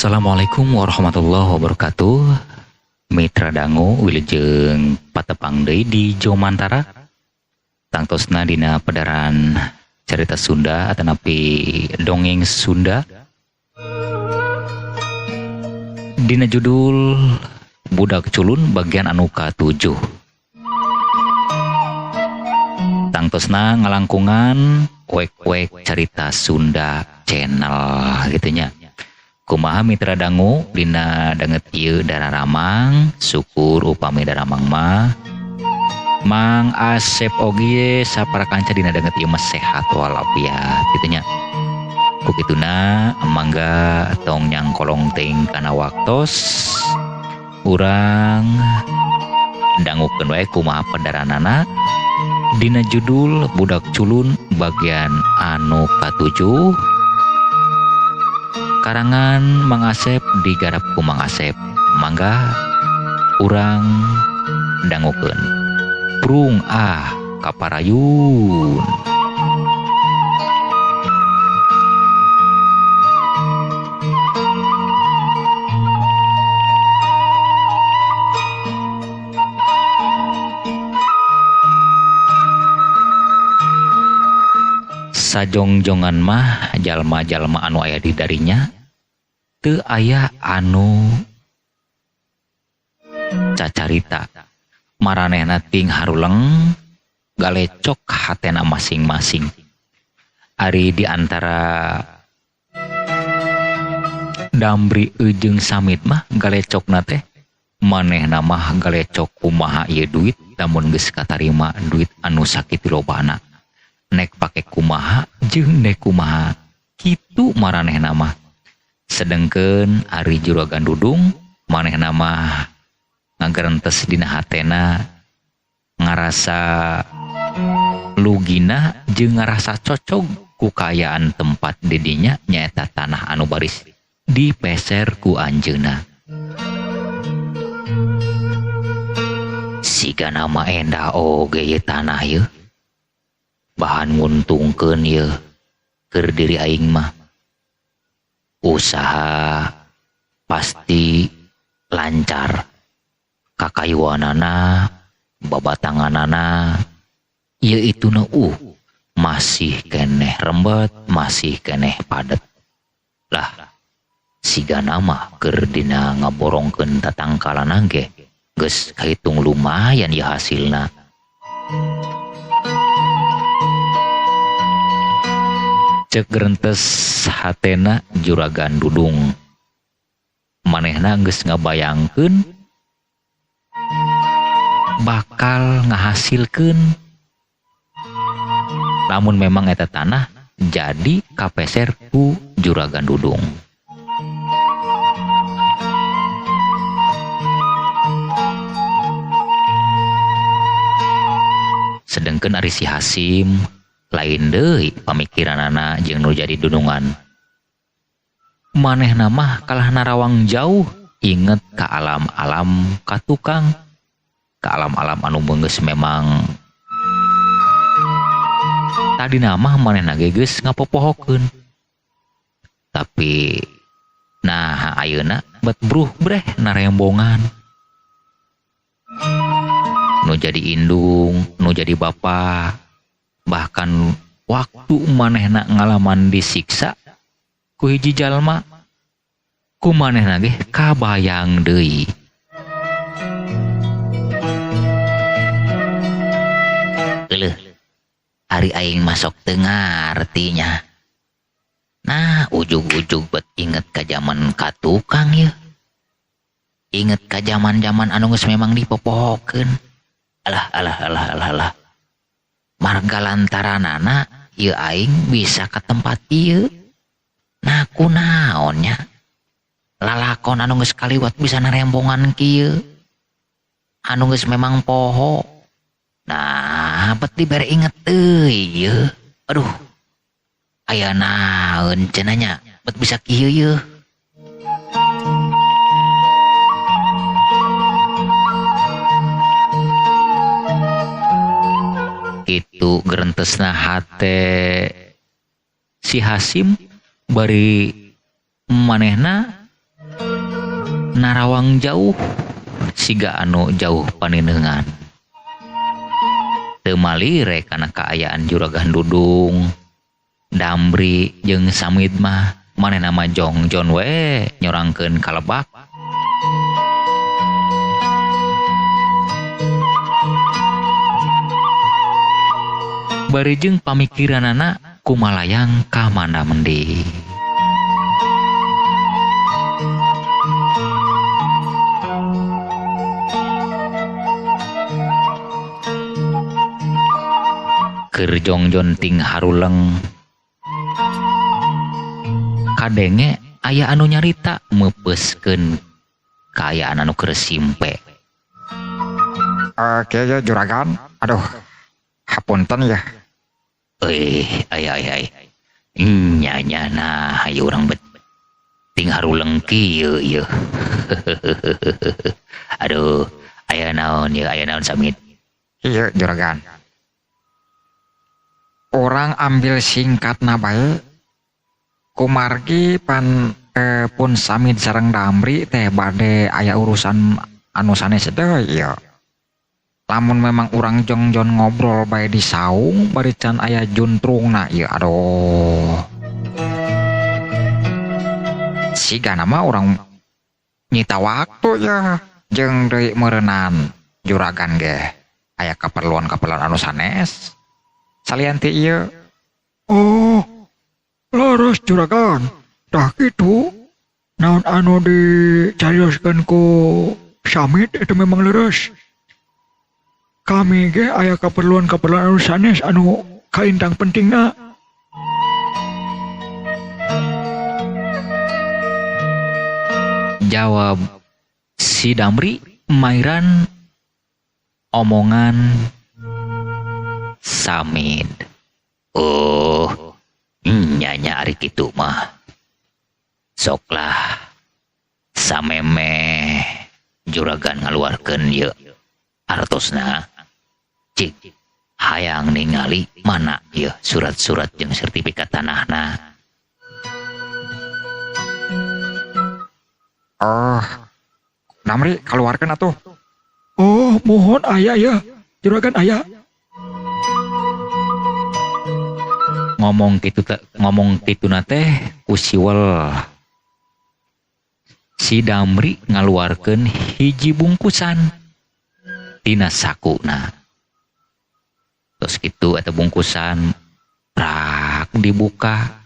Assalamualaikum warahmatullahi wabarakatuh. Mitra dangu wilujeng patepang deui di Jomantara. Tangtosna dina pedaran cerita Sunda atanapi dongeng Sunda. Dina judul Budak Culun bagian anu ka-7. Tangtosna ngalangkungan wek-wek cerita Sunda channel gitu nya. Kumaha mitra dangu dina danget ieu dararamang, syukur upami daramang mah. Mang Asep oge sapara kanca dina danget ieu mah sehat walafiat kitu nya. Ku kituna mangga tong nyangkolong teuing kana waktos urang dangukeun wae kumaha pedaranana dina judul Budak Culun bagian anu ka-7. Karangan Mang Asep digarap ku Mang Asep. Mangga urang dangukeun. Prung ah kaparayun. Sajongjongan mah jalma-jalma anu aya di darinya teu aya anu cacarita. Maranehna ting haruleng galecok hatena masing-masing. Ari di antara Damri jeung Samit mah galecokna teh manehna mah galecok kumaha ieu duit lamun geus katarima duit anu sakitu lobana. Nek pake kumaha jeung nek kumaha kitu maranehna mah. Sedengkeun ari Juragan Dudung manehna mah ngagerentes dina hatena ngarasa lugina jeung ngarasa cocog ku kaayaan tempat didinya nyaeta tanah anu baris dipeser ku anjeunna. Siga nama endah oge ieu tanah ieu. Bahan nguntungkeun ieu keur diri aing mah. Usaha pasti lancar. Kakayuanana, babatanganana, ieu ituna masih keneh rembet, masih keneh padet. Lah, siga nama keur dina ngaborongkeun tatangkalana ge geus kahitung lumayan ieu hasilna. Cek gerentes hatena Juragan Dudung. Manehna geus ngabayangkeun bakal ngahasilkeun lamun memang eta tanah jadi kapeser ku Juragan Dudung. Sedengkeun ari si Hasim lain deui pamikiranana jeung nu jadi dunungan. Manehna mah kalah narawang jauh inget ka alam-alam ka tukang, ka alam-alam anu geus memang tadina mah manehna ge geus ngapopohokeun. Tapi nah ayeuna bet bruh breh narembongan. Nu jadi indung, nu jadi bapa, bahkan waktu manehna ngalaman disiksa ku hiji jalma ku manehna ge kabayang deui. Euleuh, ari aing masuk teu ngartinya. Nah, ujug-ujug bet inget ka jaman ka tukang yeuh. Inget ka jaman-jaman anu geus memang dipopohokeun. Alah alah alah alah alah. Marga lantaranana ieu aing bisa ka tempat ieu. Nah kunaon nya? Lalakon anu geus kaliwat bisa narembongan kieu. Anu geus memang poho. Nah, bet dibere inget euy ieu. Aduh. Aya naon cenah nya bet bisa kieu ieu. Itu gerentesna hate si Hasim bari manehna Narawang jauh siga anu jauh panineungan. Teu malire kana kaayaan Juragan Dudung. Damri jeung Samid mah manehna mah jongjon we nyorangkeun ka lebak. Bari jeung pamikiranana kumalayang ka mana mendi. Keur jongjon ting haruleng kadenge aya anu nyarita meupeuskeun kaayaan anu keur simpe. Oke ya juragan, aduh hapunten ya. Ay ay ay. Nya nya nah hayu urang bet ting haruleng kieu ieu. Aduh, aya naon ieu, aya naon Samit? Iya juragan. Orang ambil singkatna bae. Kumargi pan pun Samid sareng Damri teh bade aya urusan anu sanes deui ieu. Lamun memang urang jongjon ngobrol bae di saung bari can aya juntrungna ieu aduh. Sigana mah urang nyita waktu ya jeung deui meureunnan juragan ge aya kaperluan-kaperluan anu sanes. Salian ti ieu. Oh, leres juragan. Tah kitu naon anu dicarioskeun ku Samid itu memang leres. Kami ge aya kaperluan-kaperluan anu sanes anu kaintang pentingna. Jawab si Damri mairan omongan Samid. Oh, nyanya ari kitu mah. Soklah samemeh juragan ngaluarkeun ieu artosna. Cik hayang ningali mana ieu surat-surat jeung sertifikat tanahna. Oh, Damri kaluarkeun atuh. Oh, mohon aya ya, juragan aya. Ngomong kitu teh, ngomong kituna teh ku siwel. Si Damri ngaluarkeun hiji bungkusan tina sakuna. Terus kitu eta bungkusan prak dibuka.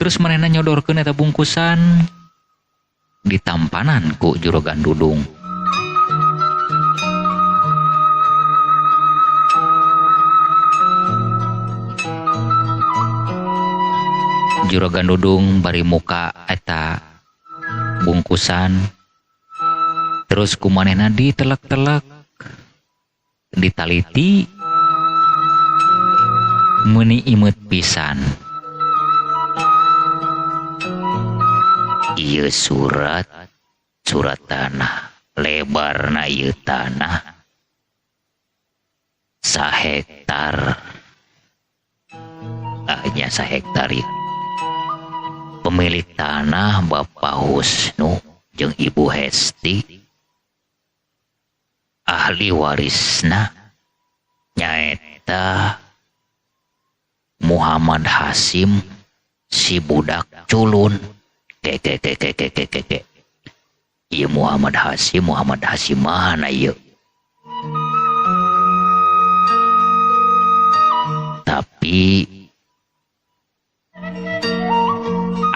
Terus manehna nyodorkeun eta bungkusan ditampanan ku Juragan Dudung. Juragan Dudung bari muka eta bungkusan terus ku manehna ditelek-telek ditaliti meuni imeut pisan. Ieu surat tanah lebarna ieu tanah sahektar. Nya sahektar ieu. Pemilik tanah Bapak Husnu jeung Ibu Hesti, ahli warisna nyaeta Muhammad Hasim si budak culun. Ke ke ke ke ke ke ke. Ieu Muhammad Hasim, Muhammad Hasim mana ieu? Tapi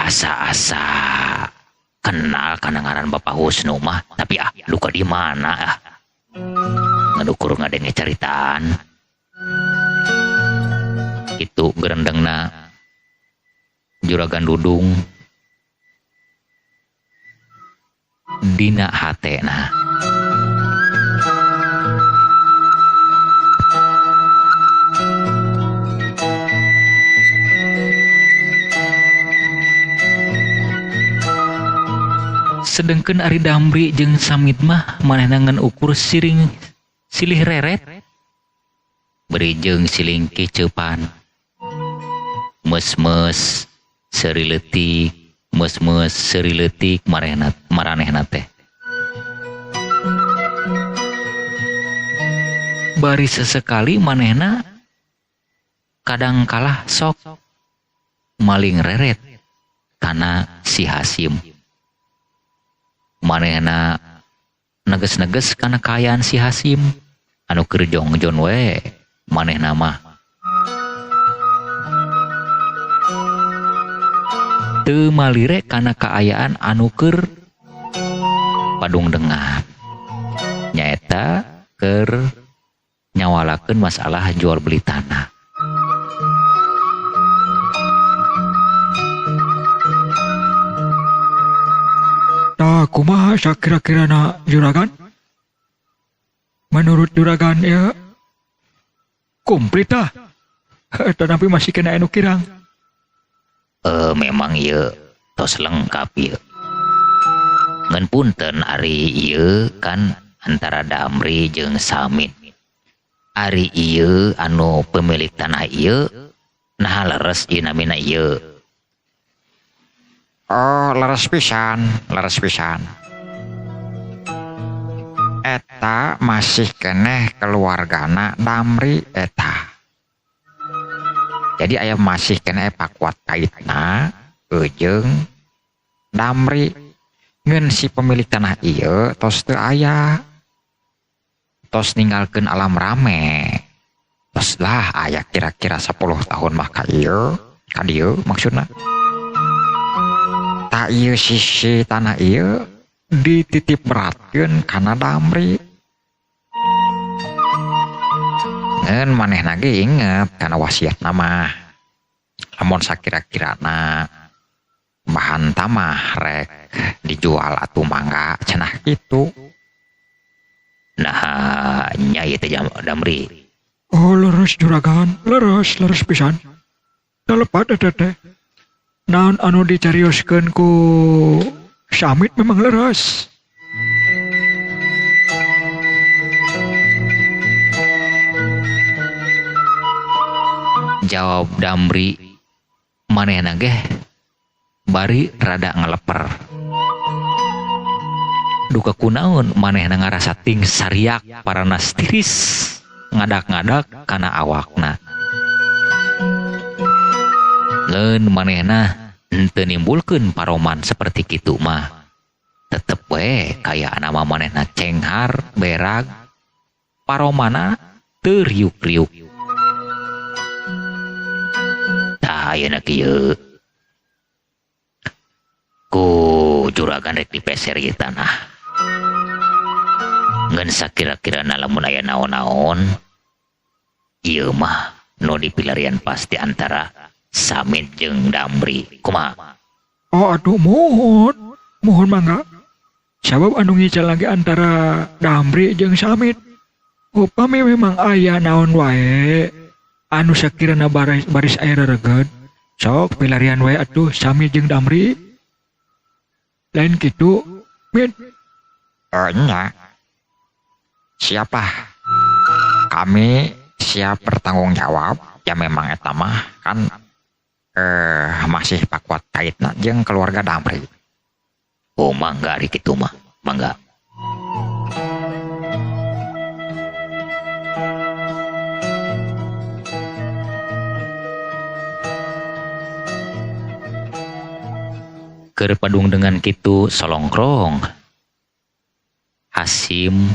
asa-asa kenal kana ngaran Bapak Husnu mah, tapi ah luka di mana ah? Ngadukur ngadenge caritaan. Itu gerendengna Juragan Dudung dina hatena. Sedengkeun ari Damri jeung Samid mah manehna ngan ukur siring silih reret beri jeung siling kiceupan. Meus-meus seuri leutik, meus-meus seuri leutik maranehna teh. Bari sesekali manehna kadang kalah sok maling reret kana si Hasim. Manehna neges-neges kana kaayaan si Hasim anu keur jongjon we manehna mah. Teu malire kana kaayaan anu keur padungdengan. Nyaeta keur nyawalakeun masalah jual beli tanah. Tah kumaha sakira-kirana juragan? Menurut juragan ya komplit tah. Tetapi masih kena anu kirang. Memang ieu tos lengkap ieu. Ngan punten ari ieu kan antara Damri jeung Samit. Ari ieu anu pemilik tanah ieu nah leres ieu namina ieu. Oh, leres pisan, leres pisan. Eta masih keneh keluargana Damri eta. Jadi aya masih keneh pakuat kaitna jeung Damri. Ngeun si pemilik tanah ieu tos teu aya. Tos ninggalkeun alam rame. Tos lah aya kira-kira 10 tahun mah ka ieu, ka dieu maksudna. Tak ieu sisi tanah ieu dititip beratkeun kana Damri. Ngeun manehna ge inget kana wasiatna mah. Lamun sakira-kirana bahan tamah rek dijual atuh mangga cenah kitu. Nah, nya ieu teh Damri. Oh, leres juragan, leres, leres pisan. Teu lepat eta teh. Naon anu dicarioskeun ku Samit memang leres. Jawab Damri, manehna ge bari rada ngeleper. Duka kunaon manehna ngarasa ting sariak paranas tiris ngadak-ngadak kana awakna. Ngeun manehna henteu nimbulkeun paroman seperti kitu mah. Tetep we kaya nama manehna cenghar berag paromana teu riuk-riuk. Tah ayeuna kieu ku juragan rek dipeser ieu tanah. Ngan sakira-kirana lamun aya naon-naon ieu mah nu dipilarian pasti antara Samit jeung Damri. Kumaha? Oh aduh, mohon mohon mangga. Sabab anu ngical lagi antara Damri jeung Samit. Upami memang aya naon wae anu sakirana baris aya rereged, sok pilarian wae atuh Samit jeung Damri. Lain kitu, Min. Nya. Siapa? Kami siap bertanggung jawab. Ya memang eta mah kan masih pakuat kaitna jeung keluarga Damri. Oh mangga ari kitu mah, mangga. Keur padung dengan kitu solongkrong. Hasim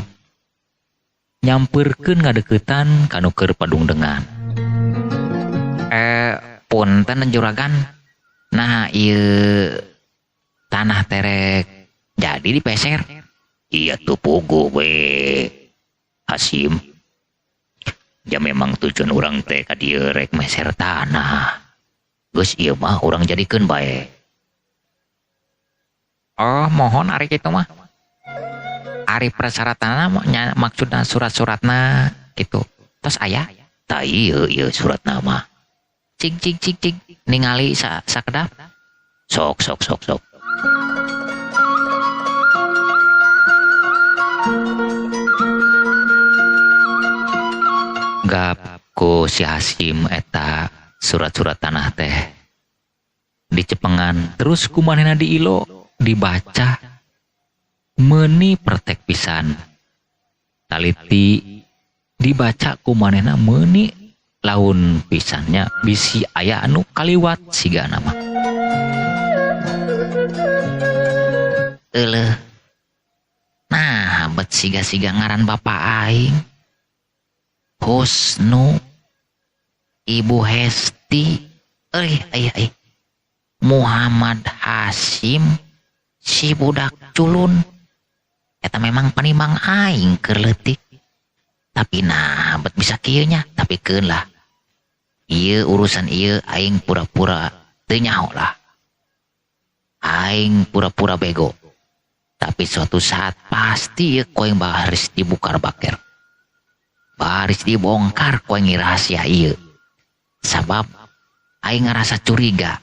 nyamperkeun ngadeukeutan kanu keur padung dengan. Punten juragan. Nah ieu tanah terek jadi dipeser. Iya tuh pugu we Hasim. Ya memang tujuan urang teh ka dieu rek meser tanah. Geus ieu mah urang jadikeun bae. Oh, mohon ari kitu mah. Ari persyaratanna maksudna surat-suratna gitu. Tos aya? Tah ieu ieu suratna mah. Cing cing cing cing ningali sakedap. Sok sok sok sok. Gap ku si Hasim eta Surat-surat tanah teh dicepengan terus kumanehna diilo dibaca meuni pertek pisan. Taliti dibaca kumanehna meuni laun pisannya bisi aya anu kaliwat sigana mah. Euleuh. Nah, bet siga-siga ngaran bapa aing. Husnu, Ibu Hesti, euy Muhammad Hasim, si budak culun. Eta memang panimbang aing keur leutik. Tapi nah, bet bisa kieu nya, tapi keun lah. Ieu urusan ieu aing pura-pura teu nyaho lah. Aing pura-pura bego. Tapi suatu saat pasti ieu ku aing baris dibukar baker. Baris dibongkar ku aing rahasia ieu. Sabab aing ngarasa curiga.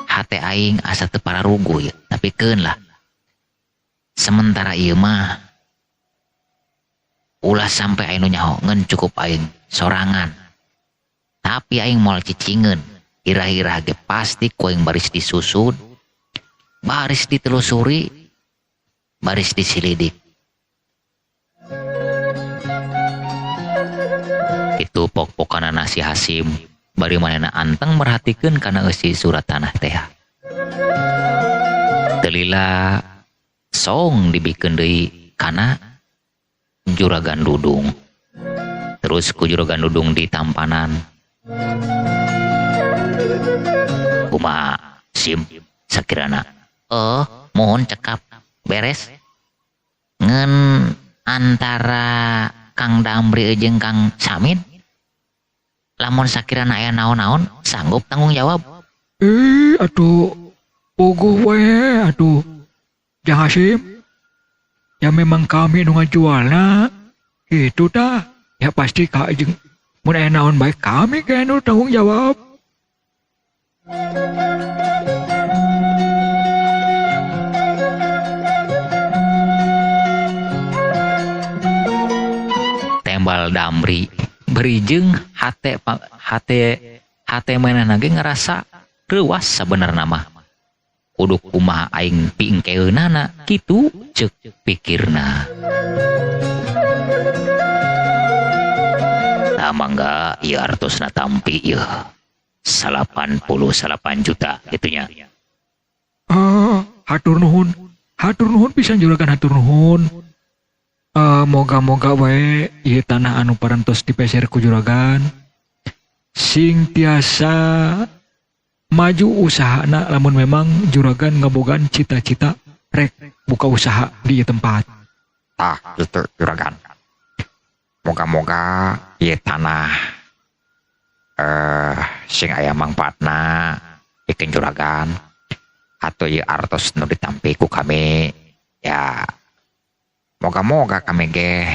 Hate aing asa teu pararuguh ieu, tapi keun lah. Sementara ieu mah ulah sampai aing nu nyaho ngeun cukup aing sorangan. Tapi aing moal cicingeun, irah-irah ge pasti ku aing baris disusun, baris ditelusuri, baris disilidik. Itu pok-pokanana si Hasim, bari manehna anteng merhatikeun kana eusi surat tanah teh. Telila song dibikeun deui kana Juragan Dudung. Terus ku Juragan Dudung ditampanan. Kumaha Sim sakirana? Oh, mohon cekap beres. Ngen antara Kang Damri jeung Kang Samid lamun sakirana aya naon-naon sanggup tanggung jawab. Atuh puguh we atuh. Jang Hasim, ya memang kami nu ngajualna itu tah ya pasti ka jeung mun aya naon bae kami ge nu tanggung jawab. Tembal Damri berijeng hate hate manehna ge ngerasa reuas sabenerna mah. Kudu kumaha aing pingkeunana kitu ceuk pikirna. Tah mangga ieu artosna tampi ieu 88 juta gitunya. Hatur nuhun pisan juragan, hatur nuhun. Moga-moga wae ieu tanah anu parantos dipeser ku juragan sing tiasa maju usahana lamun memang juragan ngabogaan cita-cita rek buka usaha di ieu tempat. Tah kitu juragan. Moga-moga ieu tanah sing aya mangfaatna pikeun juragan atau ieu artos nu ditampi ku kami ya. Moga-moga kami ge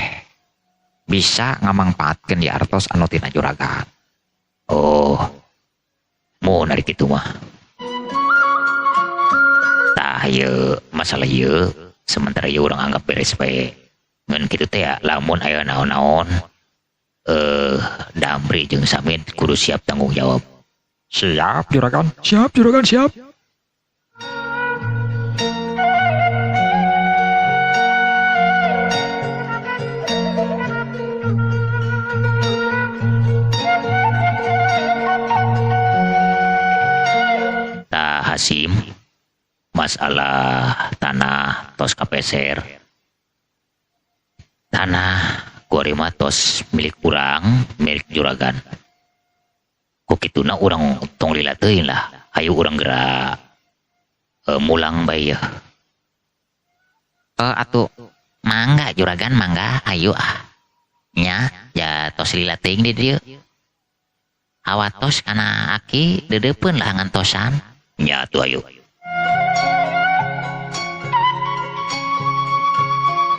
bisa ngamangpaatkeun di artos anu tina juragan. Oh, mau narik itu mah. Tah ieu masalah ieu sementara ieu urang anggap beres bae. Ngan kitu teh ya, lamun aya naon-naon Damri jeung Samid kudu siap tanggung jawab. Siap juragan. Siap juragan, siap. Hasim, masalah tanah tos kapeser. Tanah kuari mah tos milik urang, milik juragan. Ku kituna urang tong lila teuing lah. Hayu urang gerak mulang bae yeuh. Atuh mangga juragan, mangga hayu ah. Nya ja tos lila teuing di dieu. Awatos kana aki deudeupeun lah ngantosan. Nya atuh ayo.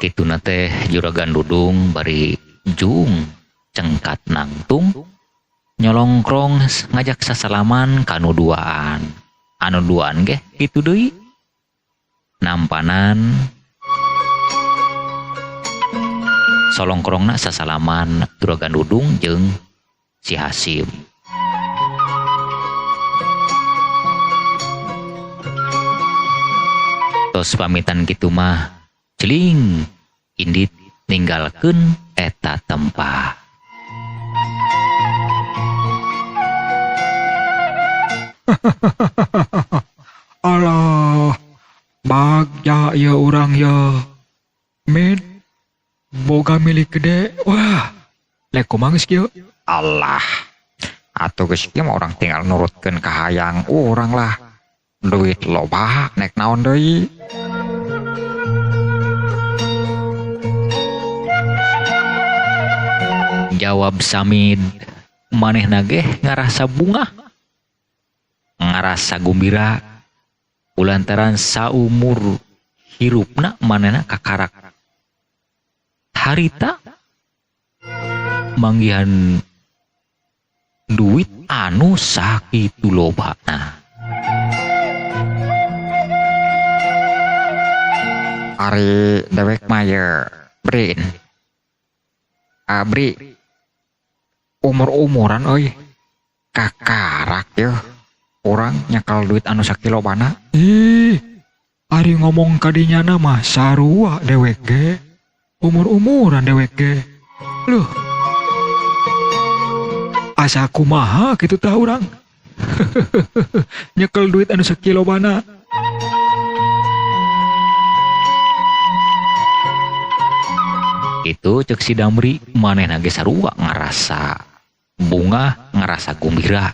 Kituna teh Juragan Dudung bari jung cengkat nangtung nyolongkrong ngajak sasalaman kanu duaan. Anu duaan ge kitu deui. Nampanan solongkrongna sasalaman Juragan Dudung jeung si Hasim. Tos pamitan kitu mah celing indit ninggalkeun eta tempat. Alah, bagja ya urang ya. Med boga milik gede. Wah, lek kumaha geus kieu? Allah. Atuh geus kieu mah urang tinggal nurutkeun kahayang urang lah. Duit loba nek naon deui. Jawab Samid, manehna ge ngarasa bungah, ngarasa gumbira ulantaran saumur hirupna manehna kakarak harita manggihan duit anu sakitu lobana. Ari dewek mah ye Brin. Abri umur-umuran euy kakarak yeuh urang nyekal duit anu sakilobana. Ih, ari ngomong kadinyana mah sarua dewek ge. Umur-umuran dewek ge. Loh. Asa kumaha kitu tah urang. Nyekel duit anu sakilobana. Itu cek si Damri manehna ge sarua ngarasa bungah, ngarasa gumbira.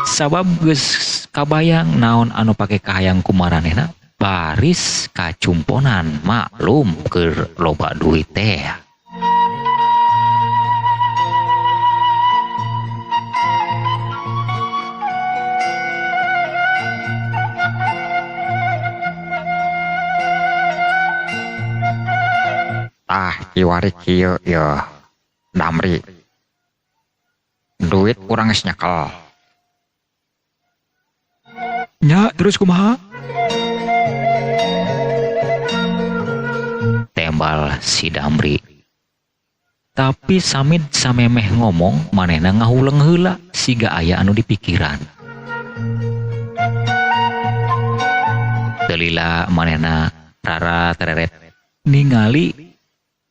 Sabab geus kabayang naon anu pake kahayang kumaranehna baris kacumponan, maklum keur loba duit teh. Tah kiwari kieu yeuh Damri. Duit urang geus nyekel. Nya terus kumaha? Tembal si Damri. Tapi Samid samemeh ngomong manehna ngahuleng heula siga aya anu dipikiran. Telila manehna rara tereret ningali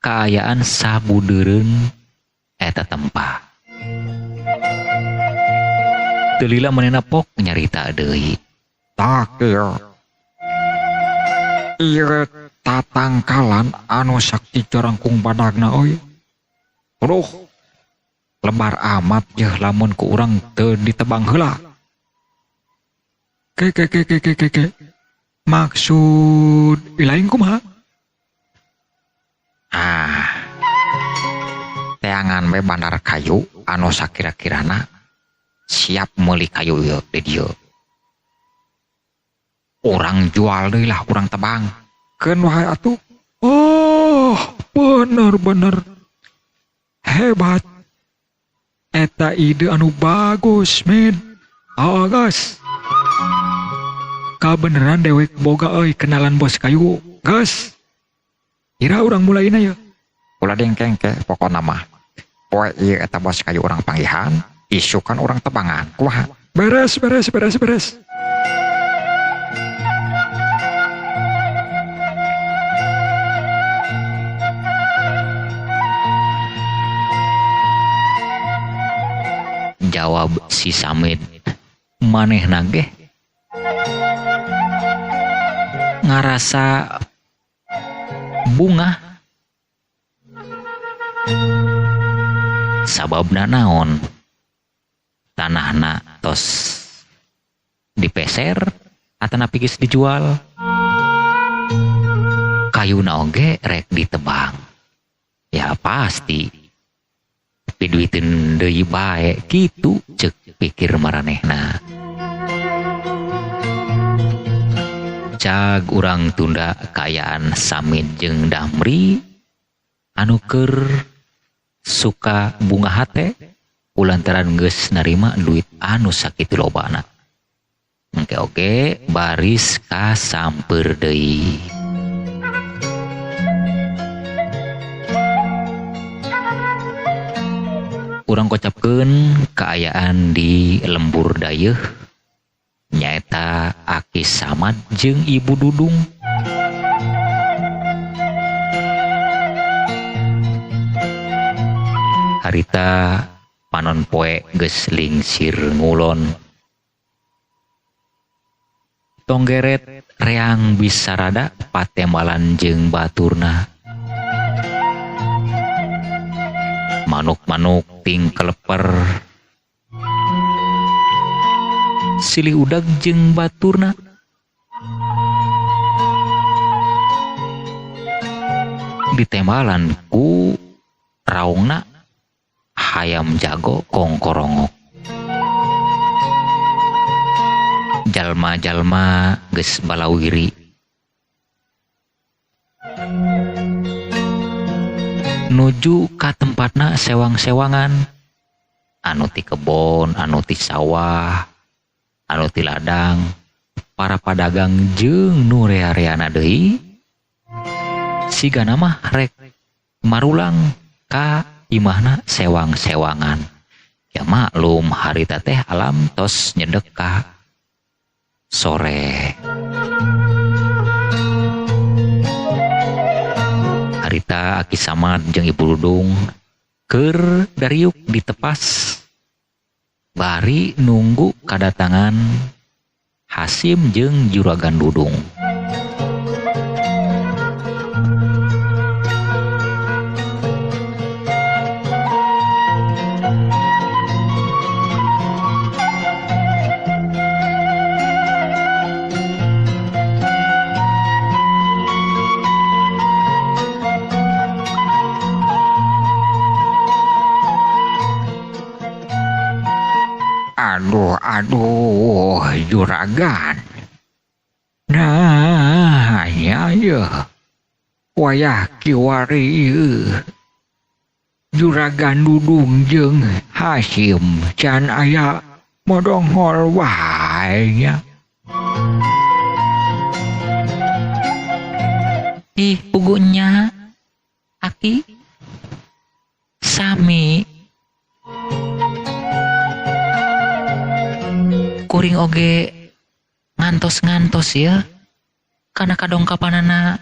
kaayaan sabudeureun eta tempat. Telila manehna pok nyarita deui. Tah kieu. Ieu tatangkalan anu sakti corangkung badagna euy. Aduh, lebar amat yeuh lamun ku urang teu ditebang heula. Ke ke ke ke ke ke. Maksud ilaing kumaha? Ah, teangan we bandar kayu anu sakira-kirana siap meuli kayu ieu di dieu. Urang jual deui lah, urang tebang. Keun wae atuh. Oh, bener-bener hebat. Eta ide anu bagus, men. Agas. Kabeneran dewek boga euy kenalan bos kayu. Gas. Ira urang mulaina ya. Ulah dengkengke pokona mah. Poe ieu eta bos kayu urang panggihan, isukan urang tebangan. Kumaha? Beres, beres, beres, beres. Jawab si Samid, manehna ge ngarasa bungah. Sababna naon? Tanahna tos dipeser atanapi geus dijual. Kayuna oge rek ditebang. Ya pasti piduiteun deui bae kitu ceuk pikir maranehna. Cag urang tunda kaayaan Samid jeung Damri anu keur suka bunga hate ulantaran geus narima duit anu sakitu lobana. Engke oge baris kasamper deui. Urang kocapkeun kaayaan di lembur dayeuh nyaeta Aki Samad jeung Ibu Dudung. Harita panon poe geus lingsir ngulon. Tonggeret reang bisarada patembalan jeung baturna. Manuk-manuk ting keleper. Silih udag jeung baturna. Ditembalan ku raungna hayam jago kongkorongok. Jalma-jalma geus balawiri. Nuju ka tempatna sewang-sewangan, anu ti kebon, anu ti sawah, anu ti ladang, para padagang jeung nu rea-reana deui sigana mah rek marulang ka imahna sewang-sewangan. Ya maklum harita teh alam tos nyedek ka sore. Harita Aki Samad jeung Ibu Dudung keur dariuk ditepas bari nunggu kadatangan Hasim jeung Juragan Dudung. Aduh, aduh, juragan. Nah, ya, ya. Wayah kiwari Juragan Dudung jeung Hasim can aya modonghol wae nya. Ih, pugunya Aki sami kuring oge ngantos-ngantos ya karena kadongkapanana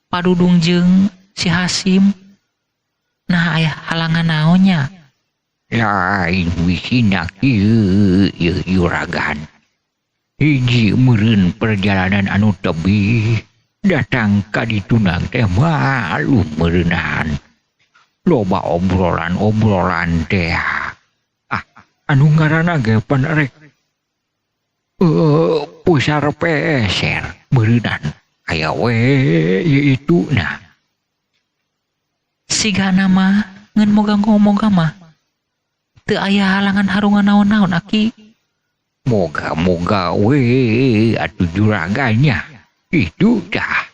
Padudung jeung si Hasim. Nah, aya halangan naonnya? Lain wisina kieu ieu juragan. Hiji meureun perjalanan anu tebih datang ka dituna teh malu meureunan. Loba obrolan-obrolan teh. Anu ngaranna ge pan rek pusar peser meureunan aya we ieu itu nah. Sigana mah ngeun moga ngomong mah teu aya halangan harungan naon-naon Aki. Moga-moga we atuh juragannya itu dah.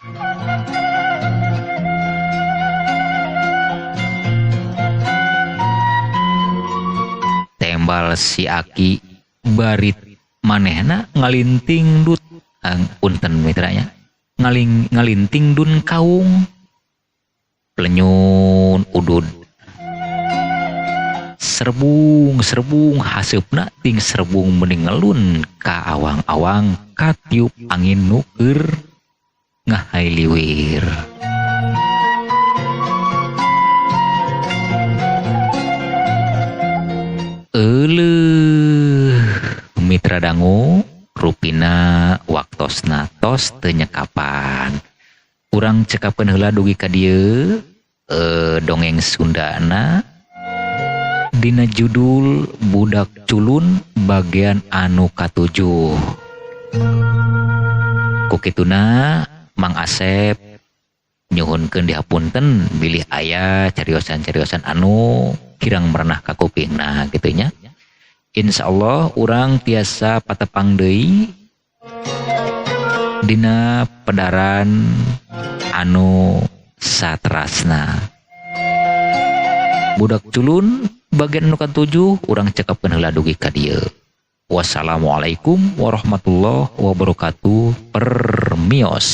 Tembal si Aki barit manehna ngalinting dut punten mitranya ngalinting dun kaung pelenyun udud serbung-serbung haseupna ting serbung mending ngelun ka awang-awang katiup angin nu keur ngahailiwir. Euleuh mitra dangu rupina waktosna tos teu nyekapan. Urang cekapkeun heula dugi ka dieu dongeng Sundana dina judul Budak Culun bagian anu katujuh. Ku kituna Mang Asep nyuhunkeun dihapunten bilih aya cariosan-cariosan anu kirang merenah ka kupingna kitu nya. Insyaallah urang tiasa patepang deui dina pedaran anu satrasna. Budak Culun bagian anu katujuh urang cekapkeun heula dugi ka dieu. Wassalamualaikum warahmatullahi wabarakatuh. Permios.